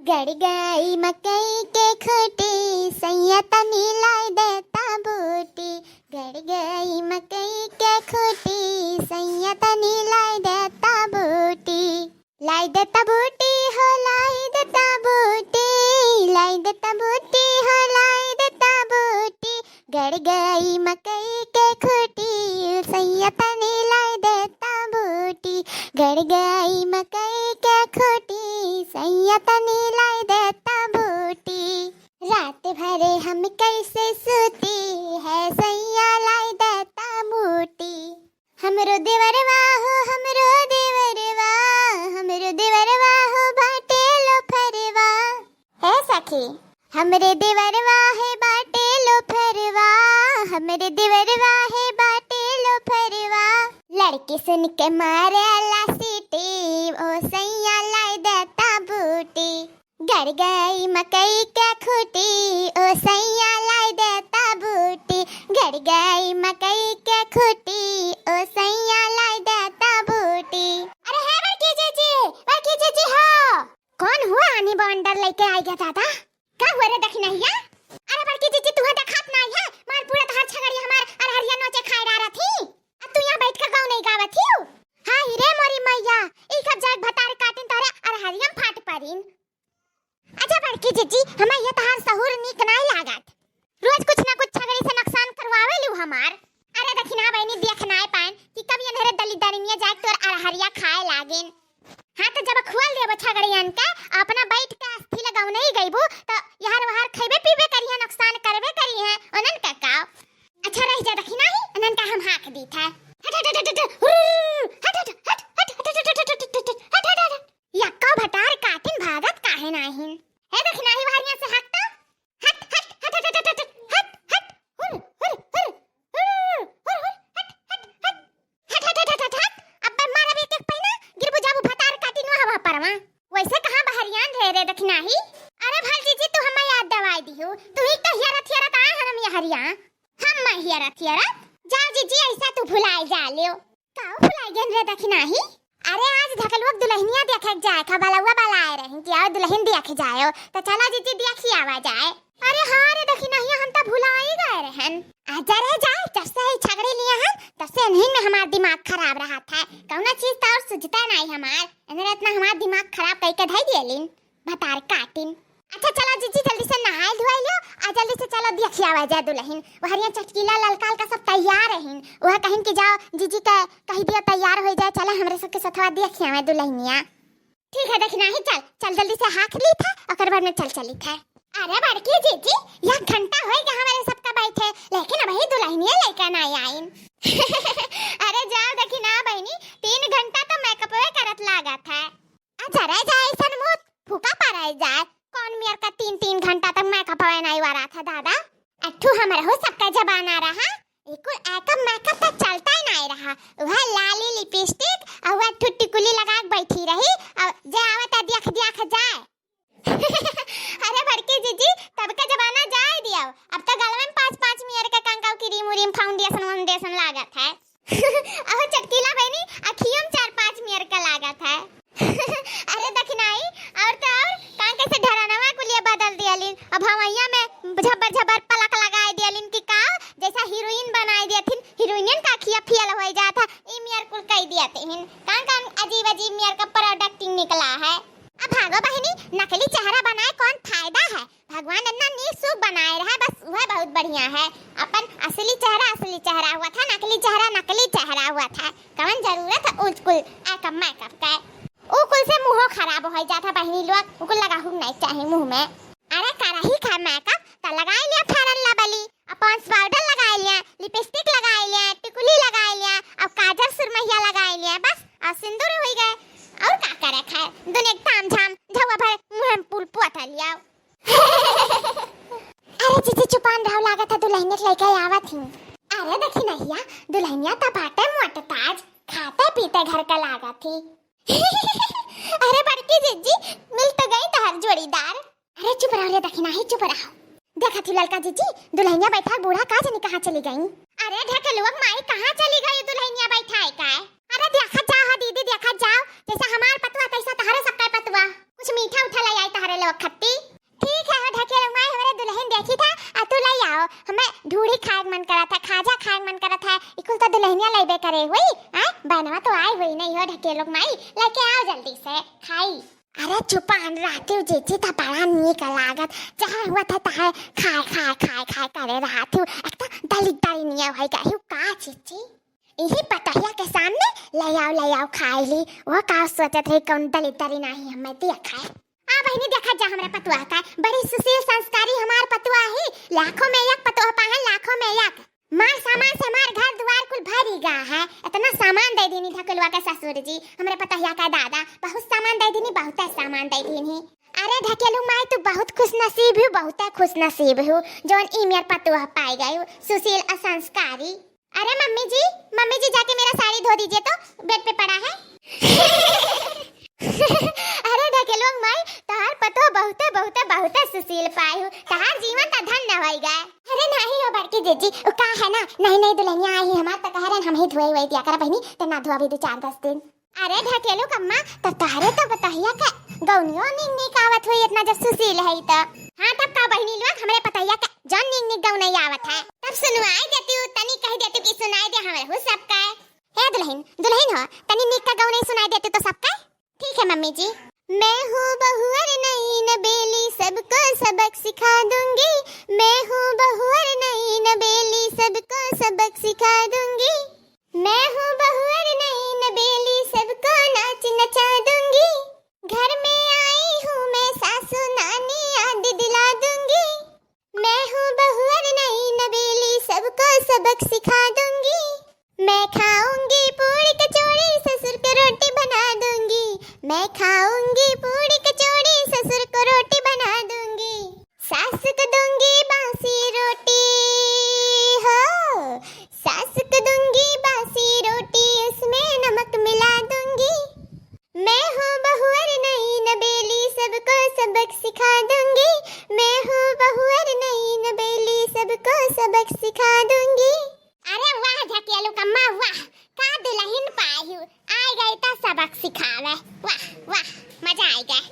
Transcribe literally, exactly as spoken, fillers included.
गड़ गई मकई के खूँटी, सैया तनी लाई देता बूटी। गड़ गई मकई के खूँटी, सैया तनी लाई देता बूटी। लाई देता बूटी हो, लाई देता बूटी, लाई देता बूटी हो, लाई देता बूटी। गड़ गई मकई के खूँटी, सैया तनी लाई देता बूटी। गड़ गई मकई के खूँटी, सैया तनी लाई देता बूटी। रात भर हम कैसे सूती, है सैया लाई देता बूटी। हमरो देवरवा हो, हमरो देवरवा, हमरो देवरवा हो बाटे लोफरवा। हे सखी, हमरे देवरवा है बाटे लोफरवा, हमरे देवरवा है बाटे लोफरवा। लड़की सुन के मारे ला सीटी, ओ सैया लाई देता बूटी। गड़ गई मकई के खूँटी, ओ सैया लाई देता बूटी। गड़ गई मकई के खूँटी, ओ सैया लाई देता बूटी। अरे हे बड़की जीजी, बड़की जीजी हो। कौन हुआ आनी बवंडर लेके आई गया दादा? का हुआ रे दखिनहिया? अरे बड़की जीजी, तुहे देखात नाई है? मार पूरा तहार छगड़ी हमार अरहरिया नोचे खाए डारत ही। अब तू यहाँ बैठ के गाँव नहीं गावत ही? हाय रे मोरी मैया, ई कब जाए भतार काटिन तोरे अरहरिया में फाट परिन। अच्छा बड़की जीजी, हमें ये तहार सहूर नीक नाई लागत। रोज कुछ ना कुछ छगड़ी से नुकसान करवावे लू हमार। अरे दखिना बहिनी, देख नाई पाएन कि कब ये नहरे दली दरिनिया जाए तोर अरहरिया खाए लागेन। हाँ, तो जब खुआल देबो छगड़ियन के, अपना बैठ के अस्थि लगाऊ नहीं गईबू, तो यहर वहर खइबे पीबे करिहे, नुकसान करबे करिहे, उनन का काव। अच्छा रह जा दखिना ही, उनन का हम हाँक दीत है। हट, हट, हट, हट, हट, हुर्र, हट, हट, हट। यक्का भतार काटिन भागत काहे नाहीं? हे दखिना ही, वहरिया से हट तो। हट, हट, हट, हट, हट, हट, हट, हट, हुर, हुर, हुर, हुर, हुर, हुर, हट, हट, हट। हट, हट, हट, हट, हट, हट। अब्बे मारब एक एक पैना, गिरबू जाबू भतार काटिन वहाँ, वहाँ परवा। वैसे कहाँ बहरियान रहे रे दखिनाही? अरे भल जीजी, तू हमें याद दिवाई दिहू। तू ही तो हियरत हियरत आए हन हम यहरिया। हम मैं हियरत हियरत? जाओ जीजी, ऐसा तू भुलाई जा लियो। काऊ भुलाई गन रे दखिनाही? अरे आज ढकलुआ के दुलहिनिया देखे के जाए का, बलौआ बलाए रही कि आओ दुलहिन देखे जायो, तो चला जीजी देखी आवा जाए। अरे हाँ रे दखिनहिया, हम तो भुला ही गए रहन। आजा रे जा, जब से ई छगड़ी लिए हन, तब से इन्हीं में हमार दिमाग खराब रहत है। कौनो चीज तो और सुझता नाई हमार, इन्हें इतना हमार दिमाग खराब कई के धई दियलिन, भतार काटिन। अच्छा चला जीजी, जल्दी से नहाए धोए लियो, आ जल्दी से चला देखिया आवा जाए दुलहिन। वहरिया चटकीला ललका ललका सब तैयार रहिन, वह कहिन कि जाओ जीजी के कही दियो तैयार हो जाए, चला हमरे सबके सथवा देखिया आवे दुलहिनिया। ठीक है दखिनाही, चल चल जल्दी से हाँक ली था, ओकर बाद में चल चली था। अरे बड़की जीजी, एक घंटा होई गया हमारे सबका बैठे, लेकिन अबही दुलहिनिया लइका नाई आइन। अरे जाओ दखिना बहिनी, तीन घंटा तो मेकअपवे करत लागत है। अच्छा रह जाए ऐसन मुँह फूका पड़े जाए, कौन मेर का तीन तीन घंटा तक मेकअपवे नाई वारा था दादा। अठू हमरे हो सबका जमाना रहा, एको मेकअप मेकअप तो चलता ही नाई रहा। वह लाली लिपस्टिक और वह ठुट्टी कुली लगा के बैठी रही, और जे आवत है देख देख जाए। अरे बड़की जीजी, तब का जमाना जाए दियो, अब तो गलवे में पाँच पाँच मेर का कंकाऊ क्रीम उरीम फाउंडेशन वाउंडेशन लागत है। अहो चटकीला बहिनी, अखियों में चार पाँच मेर का लागत है। अरे दखिनाही, और तो और, कान कैसे ढरानवा कुलिया बदल दियालिन, अब हवैया में झब्बर झब्बर पलक लगाए दियालिन कि का, जैसा हीरोइन बनाए दिया थिन, हीरोइन का अखिया फेल हो जात है, ई मेर कुल कई दिया थिन। कान कान अजीब अजीब मेर का प्रोडक्ट निकला है। अब भागो बहिनी, नकली चेहरा बनाए कौन फायदा है? भगवान इतना नीक सुख बनाए रहा, बस वह बहुत बढ़िया है। अपन असली चेहरा असली चेहरा हुआ था, नकली चेहरा नकली चेहरा हुआ था। कवन जरूरत है उस कुल मेकअप मेकअप का? उ कुल से मुँहो खराब हो जाता बहिनी लोग, उ कुल लगाहू नहीं चाहे मुँह में। अरे करही का मेकअप तो लगाई लिया Fair and Lovely, अब Pond's powder लगाई लिया, लिपस्टिक लगाई लिया, टिकुली लगाई लिया, अब काजल सुरमैया लगाई लिया, बस अब सिंदूर हो गए। और का करे खाए, दुनिया के ताम झाम झौवा भर मुँह में पुल पोता लिया। अरे जीजी चुपान रहो, लागत है दुलहिनिया के लइका आवत ही। अरे दखिनहिया, दुलहिनिया तो बाटे मोट ताज, खाते पीते घर का लागत ही। अरे बड़की जीजी, मिल तो गई तहर जोड़ीदार। अरे चुप रहो रे दखिनाही, चुप रहो। देखा थी ललका जीजी, दुलहिनिया बैठा बूढ़ा का जानी कहाँ चली गई। अरे ढेकलुआ माई, कहाँ चली गई दुलहिनिया बैठाए का? अरे देखा जाओ हो दीदी, देखा जाओ, जैसा हमार पतवा तैसा तहरे सबका पतवा। कुछ मीठा उठा लै आई तहरे लोग खत्ती। ठीक है हो ढकेलुक माई, हमरे दुलहिन देखी था, आ तू लै आओ। हमें ढूढ़ी खाए के मन करत है, खाजा खाए के मन करत है, ई कुल तो दुलहिनिया लैबे करे हुई। आय, बनवा तो आई हुई नहीं हो ढकेलुक माई, लैके आओ जल्दी से खाई। अरे चुपान रहती हूँ जीजी, तो बड़ा नीक लागत, जहाँ हुआ था तहाँ खाए खाए खाए खाए करे रहती हूँ, एक तो दलिद्दरी निया होइ गई हूँ का जीजी। इही पतोहिया के सामने लै आओ लै आओ खाए ली, वो का सोचत रही कौन दलिद्दरी नहीं हमें दिया खाए। आ बहिनी देखा जा हमरे पतोह का, बड़ी सुशील संस्कारी हमार पतोह ही, लाखों में एक पतोह पाहन लाखों में एक। मार सामान से हमार घर दुआर कुल भरी गा है, इतना सामान दै दीनी ढकेलुआ के ससुर जी, हमरे पतोहिया का दादा बहुत सामान दै दीनी, बहुत सामान दै दीनी। अरे ढकेलुक माई तू बहुत खुश नसीब हूँ, बहुत खुश नसीब हूँ, जौन ई मेर पतोह पाई गई हूँ, सुशील और संस्कारी। अरे मम्मी जी, मम्मी जी जाके मेरा साड़ी धो दीजिए तो, बेड पे पड़ा है। अरे ढकेलुआ माई, तहार पतोह बहुते बहुते बहुते सुशील पाई हूँ, तहार जीवन त धन्य होई गए। अरे नहीं हो बड़की जीजी, उ का है ना, नई नई दुलहिनिया आई ही हमार, त कह रहे हम ही धोए वोए दिया करा बहिनी, त ना धोआ भी दो चार दस दिन। अरे ढकेलुक अम्मा, तब तहरे तो पतोहिया के गौनियो नीक नीक आवत हुई, इतना जब सुशील है तो। हाँ तब का बहिनी लोग, हमरे पतोहिया के जौन नीक नीक गौनई आवत है, तब सुनवाई देती हूँ, तनी कह देती हूँ कि सुनाई दे हमरे हूँ सबका। हे दुलहिन, दुलहिन हो, तनी नीक का गौनई सुनाई देती तो सबका। ठीक है मम्मी जी। मैं हूँ बहुअर नई नबेली, सबको सबक सिखा दूंगी। मैं हूँ बहुअर नई नबेली, सबको सबक सिखा दूंगी। मैं हूँ बहुअर नई नबेली, सबको नाच नचा दूंगी। घर में आई हूँ मैं सासू नानी याद दिला दूंगी। मैं हूँ बहुअर नई नबेली, सबको सबक सिखा दूंगी। मैं खाऊंगी पूड़ी कचौड़ी, ससुर को रोटी बना दूंगी। मैं खाऊंगी पूड़ी कचौड़ी, ससुर को रोटी बना दूंगी। सास को दूंगी बासी रोटी, हो, सास को दूंगी बासी रोटी, उसमें नमक मिला दूंगी। मैं हूँ बहुअर नई नबेली, सबको सबक सिखा दूंगी। मैं हूँ बहुअर नई नबेली, सबको सबक सिखा दूंगी। अरे वाह ढकेलुक अम्मा वाह, का दुलहिन पायू, आइ गई तो सबक सिखावे। वाह वाह, मजा आइ गए।